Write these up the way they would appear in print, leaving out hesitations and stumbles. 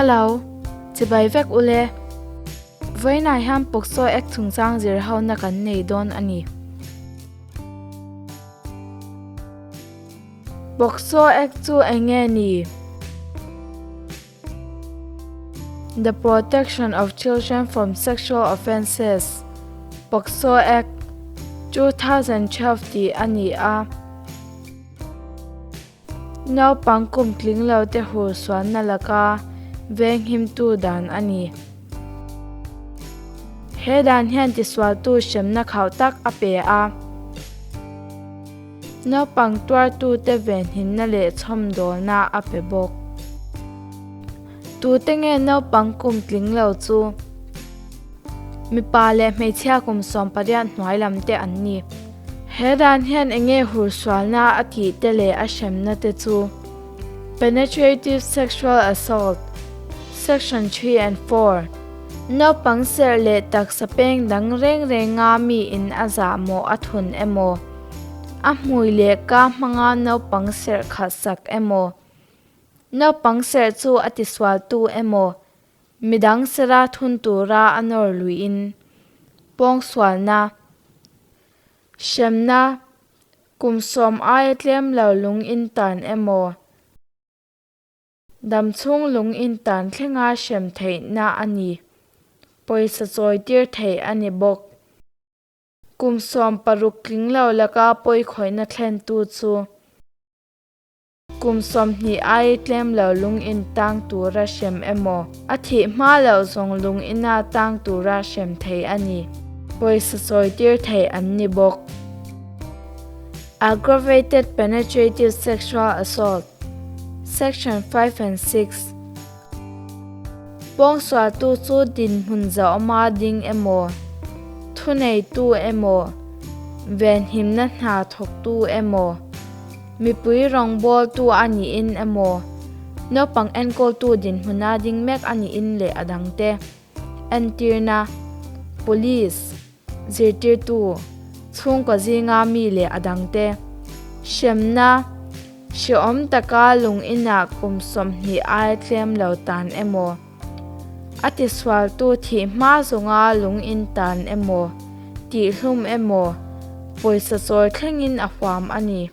Hello, chibai vek ule. Vawiinah hian POCSO Act chungchang zir hona kan nei dawn a ni. POCSO Act chu eng nge ni? The Protection of Children from Sexual Offences, POCSO Act, 2012 tih a ni a. Naupang kum tling lo te hur sualna laka venghimtu dan a ni. He dan hian tisualtu hremna khauh tak a pe a. Naupang tuartute venhimna leh chhawmdawlna a pe bawk. Tute nge naupang kum tling lo chu? Mipa leh hmeichhia kum 18 hnuai lam te an ni. He dan hian enge hursualna a tih te leh a hremna te chu? Penetrative sexual assault, Section 3 and 4, Naupang serh leh taksa peng dang reng renga miin a zahmawh a thun emaw, a hmui leh ka hmanga naupang serh khalh sak emaw, naupang serh chu a tisualtu emaw, midang serha thun tura a nawr luiin, pawngsualna, hremna, kum 10 aia tlem lo lung intan emaw, Damchhung lung intan thlenga hrem theihna a ni. Pawisa chawi tir theih a ni bawk. Kum 16 tling lo laka pawi khawihna thlentu chu kum 20 ai tlem lo lung intang tura hrem emaw, a thih hma loh zawng lung ina tang tura hrem theih a ni. Pawisa chawi tir theih an ni bawk. Aggravated penetrative sexual assault. Section 5 and 6, Pawngsualtu chu dinhmun zauhma ding emaw, thuneitu emaw, venhimna hna thawktu emaw, mipui rawngbawltu a niin emaw, naupang enkawltu dinhmuna ding mek a niin leh a dangte. Entirna, Police, Zirtirtu, chhungkaw zinga mi leh a dangte, hremna, hrehawm taka lung inah kum 20 aia tlem lo tan emaw, a tisualtu thih hma zawnga lung in tan emaw, tihhlum emaw, pawisa chawi thlengin a huam a ni.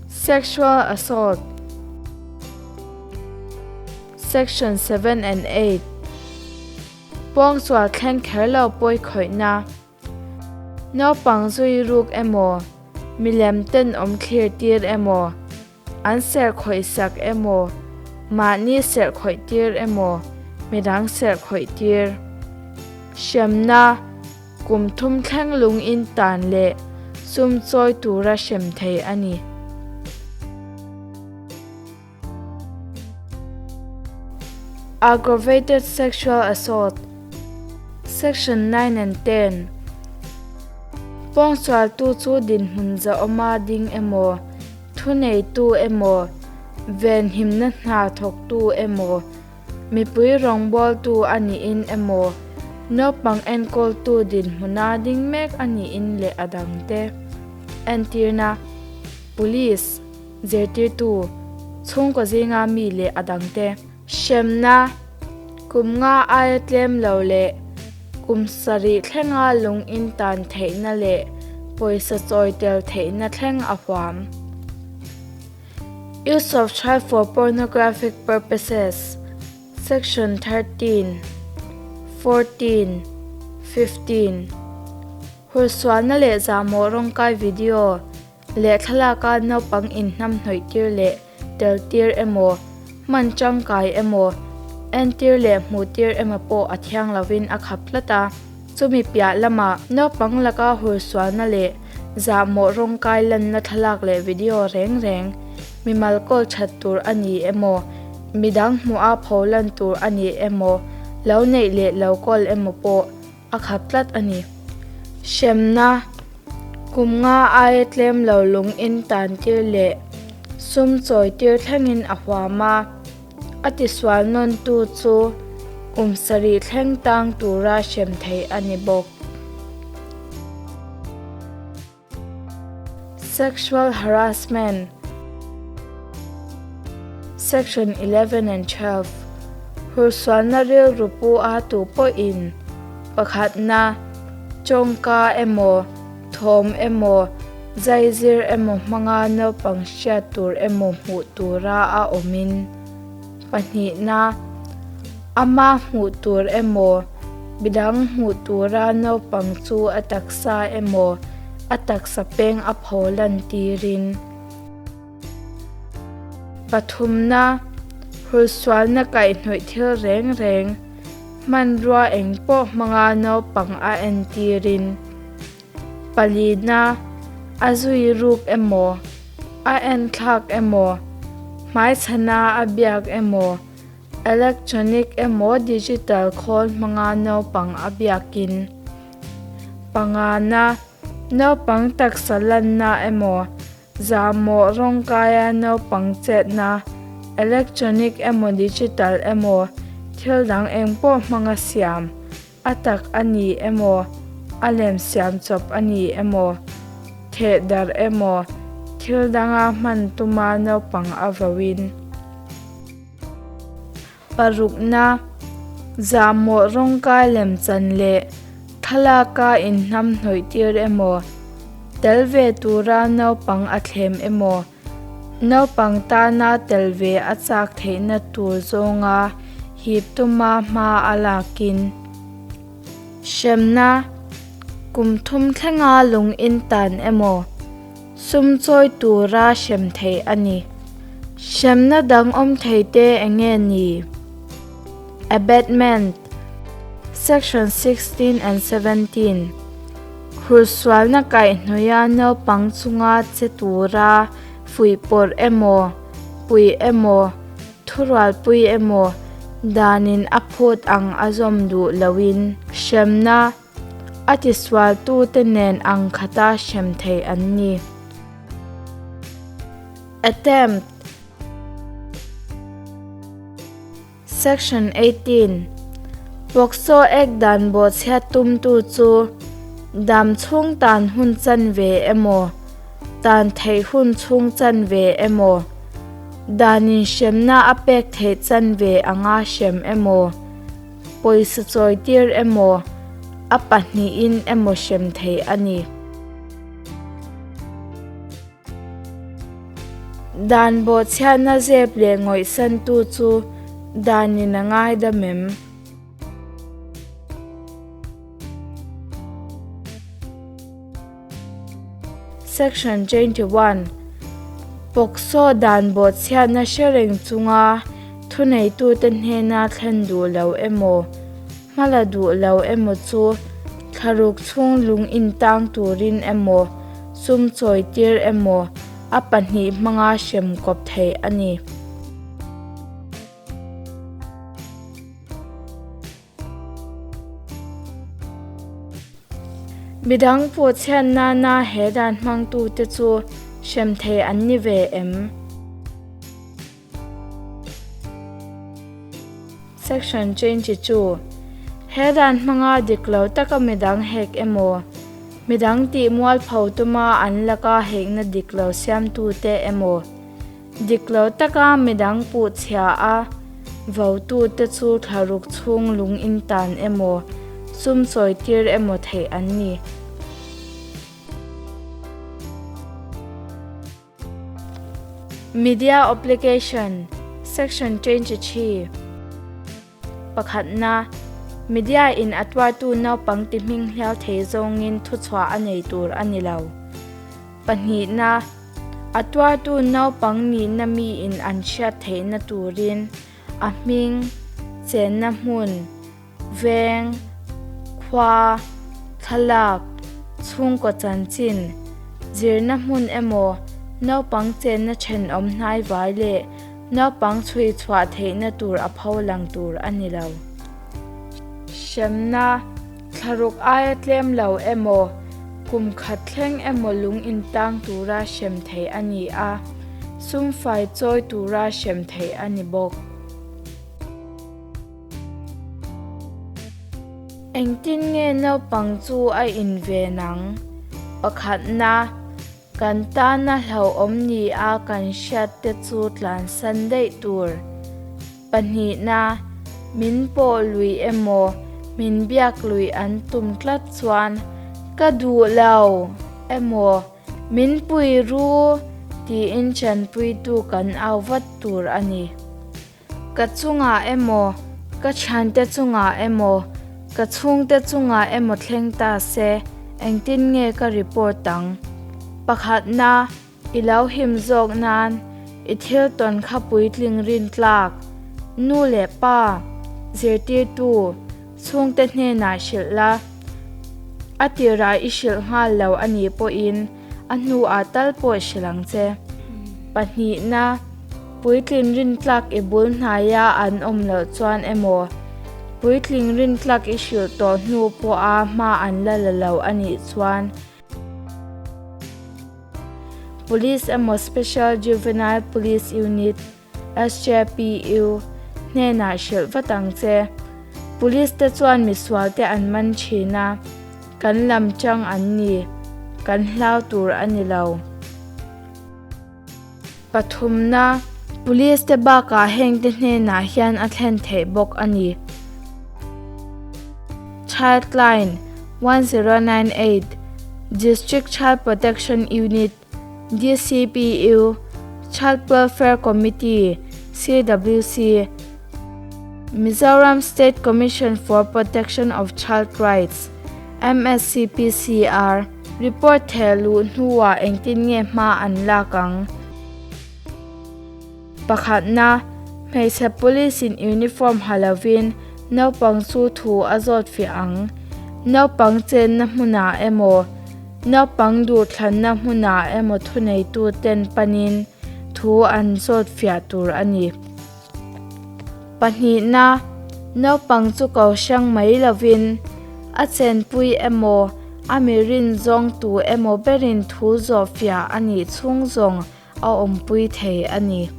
Sexual assault, Section 7 and 8, Pawngsual thleng kher lo pawi khawihna, Naupang zui ruk emaw, milem tenawm thlir tir emaw, an serh khawih sak emaw, mahni serh khawih tir emaw, midang serh khawih tir. Hremna, Kum thum thleng lung in tan leh sum chawi tura hrem thei a ni. Aggravated sexual assault, Section 9 and 10, Pawngsualtu chu dinhmun zahawma ding emaw, thuneitu emaw, venhimna hna thawktu emaw, mipui rawngbawltu a niin emaw, naupang enkawltu dinhmuna ding mek a niin leh a dangte. Entirna, Police, zirtirtu, chhungkaw zinga mi leh a dangte. Hremna, Kum nga aia tlem lo leh kum 7 thlenga lung intan theihna leh pawisa chawi tel theihna thleng a huam. Use of child for pornographic purposes, Section 13, 14, 15, Hursualna leh zahmawh rawngkai video leh thlalaka naupang inhnamhnawih tir leh tel tir emaw, hman tangkai emaw, entir leh hmuh tir emaw pawh a thiang lovin a khap tlat a. Chumi piah lamah naupang laka hursualna leh zahmawh rawngkai lanna thlalak leh video reng reng, mimal kawl that tur a ni emaw, midang hmuha pho lan tur a ni emaw, lo neih leh lo kawl emaw pawh a khap tlat a ni. Hremna, Kum nga aia tlem lo lung in tan tir leh sum chawi tir thlengin a huam a. A tisual nawntu chu kum 7 thleng tang tura hrem theih a ni bawk. Sexual harassment. Section 11 and 12, Hursualna rilru pu a tu pawhin pakhatna, tawngka emaw, thawm emaw, zaizir emaw hmanga naupang hriat tur emaw hmuh tura a awmin, pahnihna, ama hmuh tur emaw, midang hmuh tura naupang chu a taksa emaw, a taksa peng a pho lantirin. Pathumna, hursualna kaihhnawih thil reng reng, hmanrua eng pawh hmanga naupang a entirin. Palina, a zui ruk emaw, a enthlak emaw, hmaichhana a biak emaw, electronic emaw digital khawl hmanga naupang a biakin. Pangana, naupang taksa lanna emaw, Zahmawh rawngkaia naupang chetna, electronic emaw digital emaw, thil dang engpawh hmanga siam, a tak a ni emaw, a lem siam chawp a ni emaw, theh darh emaw, thil danga hman tuma naupang a vauin. Parukna, zahmawh rawngkai lemchan leh thlalaka inhnamhnawih tir emaw, tel ve tura naupang a thlem emaw, naupang tana tel ve a chak theihna tur zawnga hip tuma hma a lakin. Hremna, kum thum thlenga lung in tan emaw, Sum chawi tura hrem theih a ni. Hremna dang awm thei te eng nge ni? Abetment, Section 16 and 17, Hursualna kaihhnawia naupang chunga che tura fuihpawrh emaw, puih emaw, thurualpui emaw, danin a phut ang a zawm duh loin hremna A tisualtute nen ang khata hrem thei an ni. Attempt Section 18 POCSO Act dan bawhchhiat tumtu chu dam chhung tan hun chanve emaw, tan theih hun chhung chanve emaw, danin hremna a pek theih chanve anga hrem emaw, Pawisa chawitir emaw, a pahnihin emaw hrem theih a ni. Dan bawhchhiatna zep leh ngawihsantu chu danin a ngaidam em? Section 21, POCSO dan bawhchhiatna hre reng chunga thuneitute hnena thlen duh lo emaw, hmala duh lo emaw chu thlaruk chhung lung intang turin emaw, sum chawitir emaw a pahnih hmanga hrem kawp theih a ni. Midang puhchhiat nana he dan hmangtute chu hrem thei an ni ve em? Section Change chu he dan hmanga dik lo taka midang hek emaw, midang tih mualpho tuma an laka hekna dik lo siamtute emaw, Dik lo taka midang puhchhia a votute chu thlaruk chhung lung in tan emaw, sum chawitir emaw theih an ni. Media Obligation, Section 23. Pakhatna, Media in a tuartu naupang ti hming hliau thei zawngin thuchhuah a nei tur a ni lo. Pahnihna, A tuartu naupang nihna miin an hriat theihna turin a hming, chenna hmun, veng, khua, thlalak, chhungkaw chanchin, zirna hmun emaw naupang chenna thenawm hnaivai leh Naupang chhui chhuah theihna tur a pho lang tur a ni lo. Hremna, thlaruk aia tlem lo emaw, kum khat thleng emaw lung intang tura hrem theih a ni a, sumfai chawi tura hrem theih a ni bawk. Engtin nge naupang chu a inven ang? Pakhatna. Kan tana hlauhawm ni a kan hriat te chu tlansan daih tur. Pahnihna, min pawh lui emaw, min biak lui an tum tlat chuan ka duh lo emaw, min pui ru tiin chanpuitu kan au vat tur a ni. Ka chungah emaw, ka thiante chungah emaw, ka chhungte chungah emaw thleng ta se, engtin nge ka report ang? Pakhatna, i lo him zawk nan i thil tawn kha puitling rin tlak, nu leh pa, zirtirtu, chhungte hnenah hrilh la. A tirah i hrilh nghal lo a nih pawhin a hnuah tal pawh hrilh ang che. Pahnihna, Puitling rintlak i bul hnaia an awm loh chuan emaw, puitling rintlak i hrilh tawh hnu pawha hma an la la lo a nih chuan, Police emaw Special Juvenile Police Unit, SJPU, hnenah hrilh vat ang che. Police te chuan misual te an man thin a, kan lam chang an ni, kan hlau tur a ni lo. Pathumna, Police te bakah hengte hnenah hian a thlen theih bawk a ni. Childline, 1098, District Child Protection Unit, DCPU, Child Welfare Committee, CWC, Mizoram State Commission for Protection of Child Rights, MSCPCR, Report theh luh hnuah engtin nge hma an lak ang? Pakhatna, hmeichhe police in uniform ha lovin naupang chu thu a zawt fiah ang. Naupang chenna hmunah emaw, naupang duhthlanna hmunah emaw thuneituten panin thu an zawt fiah tur a ni. Pahnihna, naupang chu ko hrang mai lovin a chenpui emaw, a mi rin zawng tu emaw berin thu zawh fiah a nih chhung zawng a awmpui thei a ni.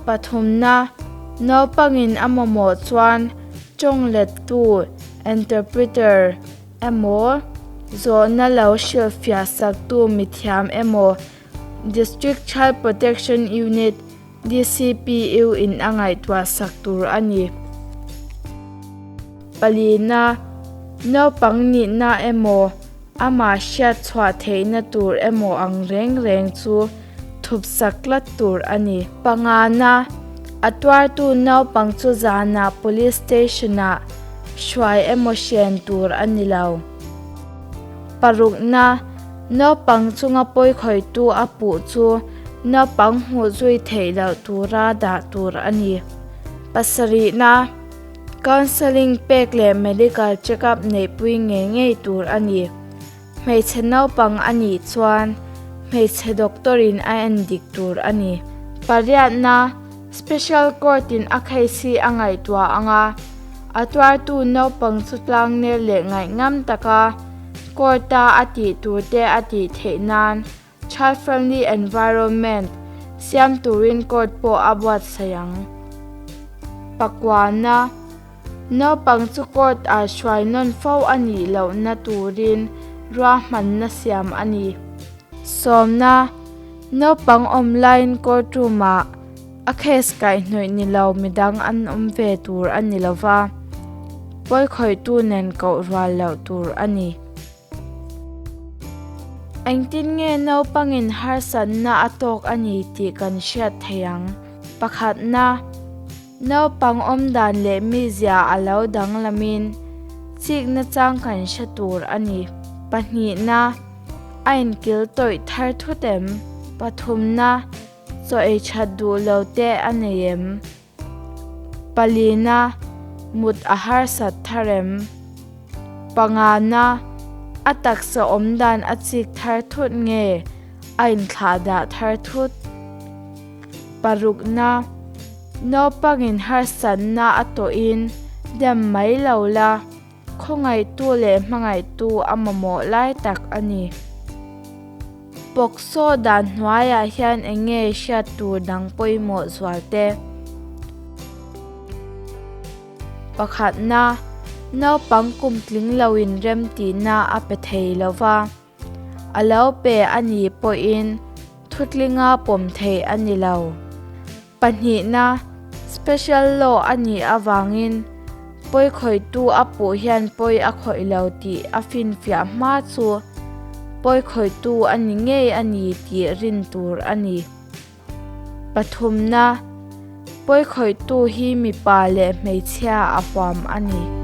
Pathumna, naupangin a mamawh chuan tawng lettu, interpreter, emaw, zawhna lo hrilhfiah saktu mithiam emaw, District Child Protection Unit, DCPU, in a ngaihtuah sak tur a ni. Palina, naupang nihna emaw, amah hriat chhuah theihna tur emaw ang reng reng chu thup sak tlat tur a ni. Pangana, a tuartu naupang chu zanah Police Station-ah hruai emaw hren tur a ni lo. Parukna, Naupang chunga pawikhawihtu a puh chu naupang hmuh zui theih loh tura dah tur a ni. Pasarihna, Counselling pek leh medical check-up neihpui ngei ngei tur a ni. Hmeichhe naupang a nih chuan hmeichhe doctor-in a endik tur a ni. Pariatna, Special Court-in a case hi a ngaihtuah ang a, a tuartu naupang chu tlangnel leh ngaihngam taka Court-a a tih turte a tih theih nan child-friendly environment siam turin court pawh a buatsaih ang. Pakuana, Naupang chu court-ah hruai nawn fo a nih lohna turin ruahmanna siam a ni. Sawmna, Naupang awm laiin court room-ah a case kaihhnawih ni lo midang an awm ve tur a ni lova, pawikhawihtu nen koh rual loh tur a ni. Engtin nge naupangin harsatna a tawk a ni tih kan hriat theih ang? Pakhatna, naupang awmdan leh mizia a lo danglamin chikna chang kan hre tur a ni. Pahnihna, a inkil tawih thar thut em? Pathumna, Chaw ei that duh lo te a nei em? Palina, mut a harsat thar em? Pangana, a taksa awm dan a chik thar thut nge a inthlah dah thar thut? Parukna, naupangin harsatna a tawhin dem mai lo la, khawngaihtu leh hmangaihtu a mamawh lai tak a ni. Pawksaw dan hnuaiah hian eng nge hriat tur dang pawimawh zual te? Pakhatna, Naupang kum tling loin remtihna a pe thei lo va, a lo pe a nih pawhin thutlinga pawm theih a ni lo. Pahnihna, Special Law a nih avangin pawi khawihtu a puh hian pawi a khawih lo tih a finfiah hma chu pawi khawihtu a ni ngei a ni tih rin tur a ni. Pathumna, Pawi khawihtu hi mipa leh hmeichhia a huam a ni.